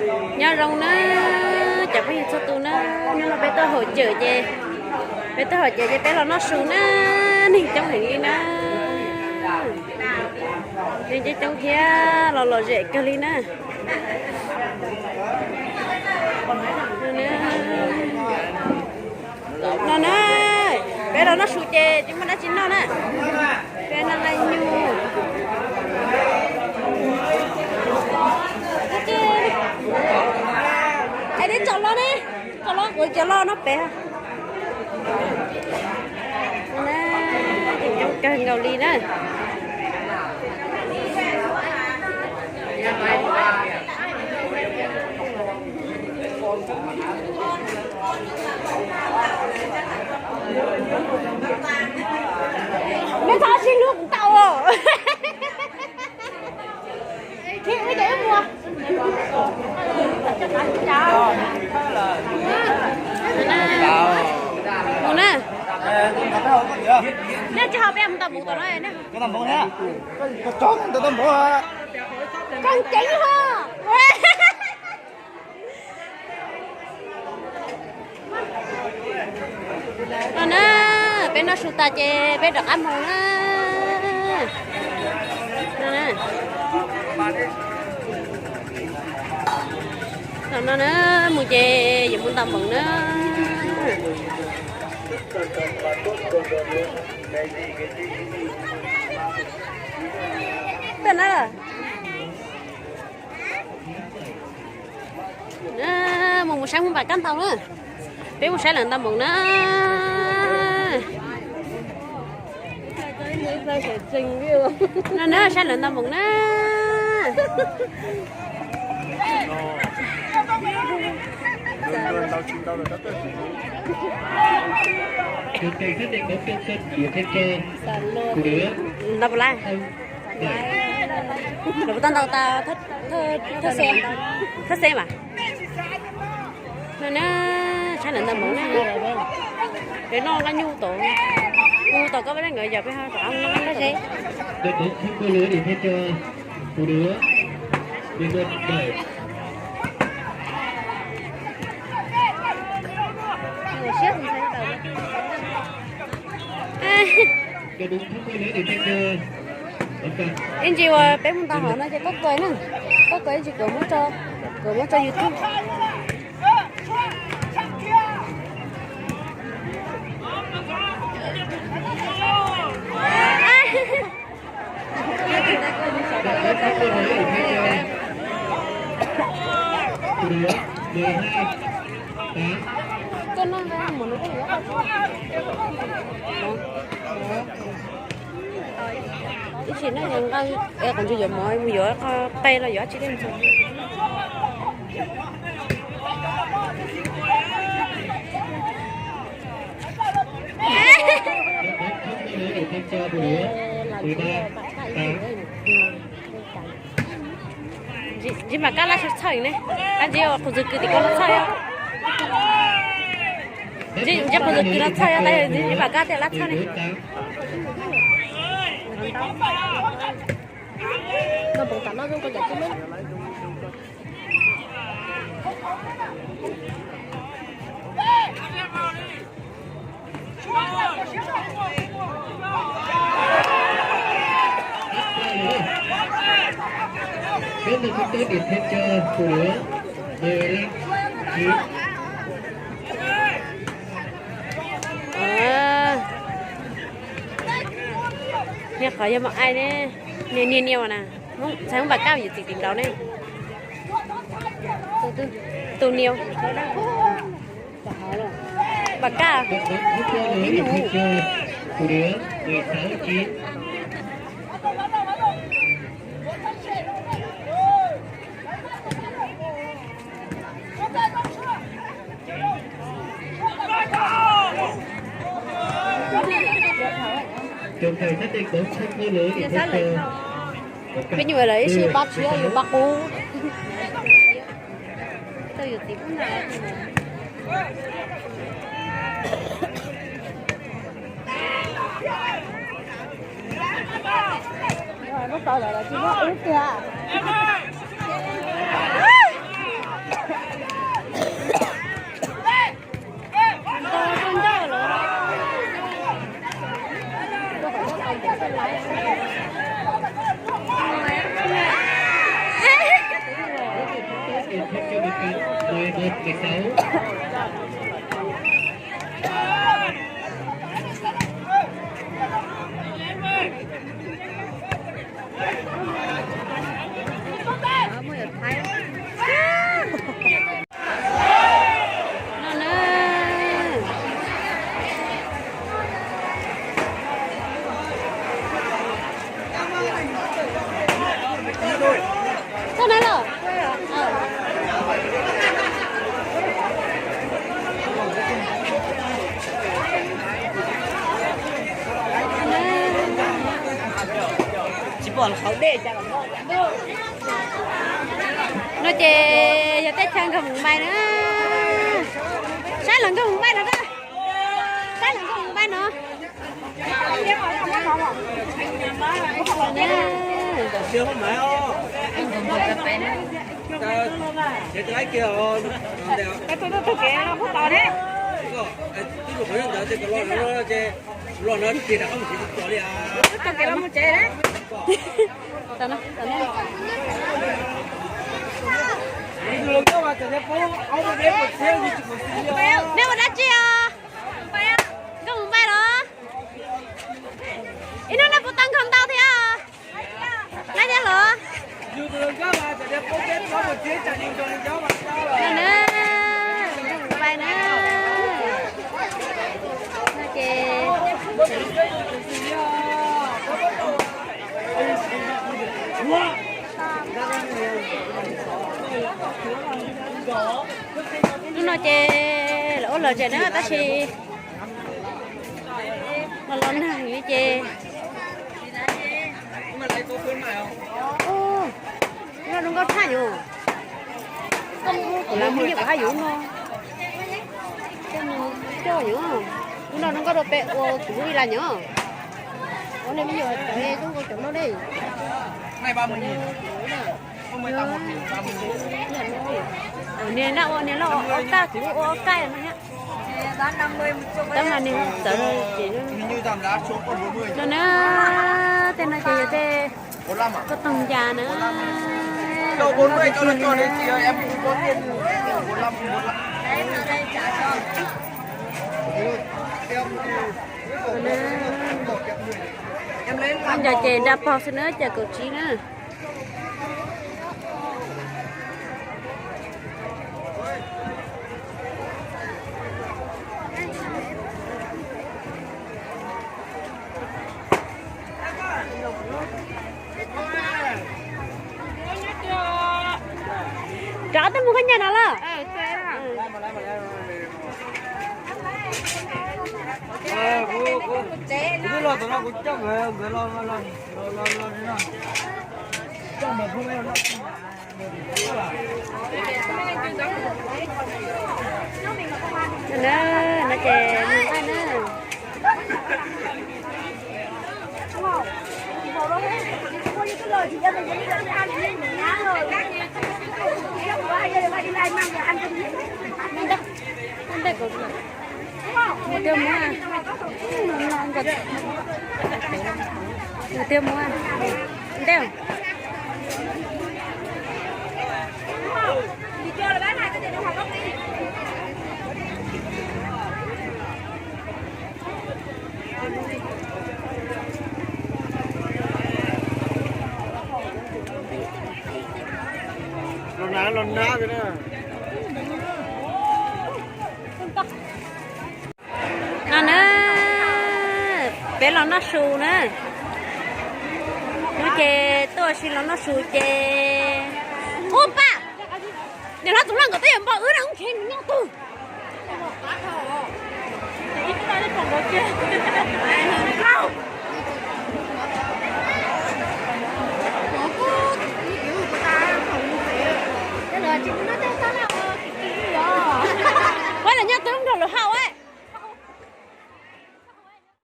Nyob zoo na, cov phooj ywg txhua tus na, nyob no peb tuaj haus cawm ces, peb tuaj haus cawm ces peb los noj su na, neeg coob heev li na. Neeg coob coob thiab los lom zem kawg li na. No na, peb los noj su ces tsis muaj dab tsi noj na. Peb noj laj nyug. Es tib tsom los ne, tsom los kuv cov los noj pem. Coob kawg nkaus li na. Nej txhob sib hlub kuv tau. Mus na. Nej tsis ho peb mus tau mus tom no. Koj ceev ho. No na, peb noj su tas ces peb rov qab mus na. No na. Tom no na, mus ces yuav mus ntaus npoos na. Peb na, mus mus saib Hmoob Npam Kab ntaus na. Peb mus saib lawv ntaus npoos na. No na, saib lawv ntaus npoos na. Ntau puas lab? Lawv puas tau ntaus tas thawj xeeb, thawj xeeb mas. No na, saib lawv ntaus npoos na. Peb noj laj nyug tod, hu tau koj peb leej nkawd yog peb ho rov qab noj laj nyug. Ib ntsis uas peb mus ntaus hauv no ces koj kawg na, koj kawg ib ntsis kuv muab tso, kuv muab tso YouTube. Ib sim neej yuav nqeeb, qhov ntxwg yuav mov mus yuav qe los yuav tsis tej ntxuag. Ntsib Npam Kab lab txhawj txhawj ne, tab ntsib qhov ntxwg kws tim ko lab txhawj. Ntsib qhov ntxwg kws lab txhawj tab ntsib Npam Kab thiaj lab txhawj ne. Cúp được cái tết điểm thêm cho thủ đứa mười lăm chín. Niag qhov yog mos ai ne, niag niag niag na, ntxhais Hmoob Npam Kab yawm txiv tim nraud ne. Tus niag Npam Kab. Thủ đứa mười sáu chín. Đồng thời xác định bóng không có lỗi để thay cho. Peb nyuam lawv ib sij pab tshiab yus pab qub. Lub tau lawm los tsis muab wb tiag. Mười một, mười sáu. Txog na los? No ces yog teb chaws Nkauj Hmoov Npais na. Saib los Nkauj Hmoov Npais no na. Saib los Nkauj Hmoov Npais no. Neb ua dab tsi os? Nkauj Hmoov Npais los? Ib hnub nej puas tau nkag ntau thiab? Neb thiab los? Nkauj Hmoov Npais na. No ces hnub no ces lawv ua lom zem na tab sis los los nag heev li ces. Ub, zoo nkauj tshaj yom. Koj mus kuv las me nyuam kuv haj yus no. Coj yom, hnub no zoo nkauj rau peb ua kuv lub ib las nyom. Ua nej me nyuam cov zoo nkauj cov no ne. Niag loj ua niag loj ua ob kaj, kuv ua ob kaj no thiab. Tab mas niag txawv ces no na, tej no ces yog tej koj toog ncas na. Ncas ces nra pog xwb na, cas kaum tsib na. Rov qab tuaj mus koj nyab no los? No ces mus nqaij na. Mus twg mus? Mus twg mus? Ntej. Los nab los nab na. No na, peb los noj su na. Hnub ces tuaj ua si los noj su ces, ub pab, niam hlob Txoov Lauj nkawd twb yuav npog wb na, wb nrhiav nws noj tug.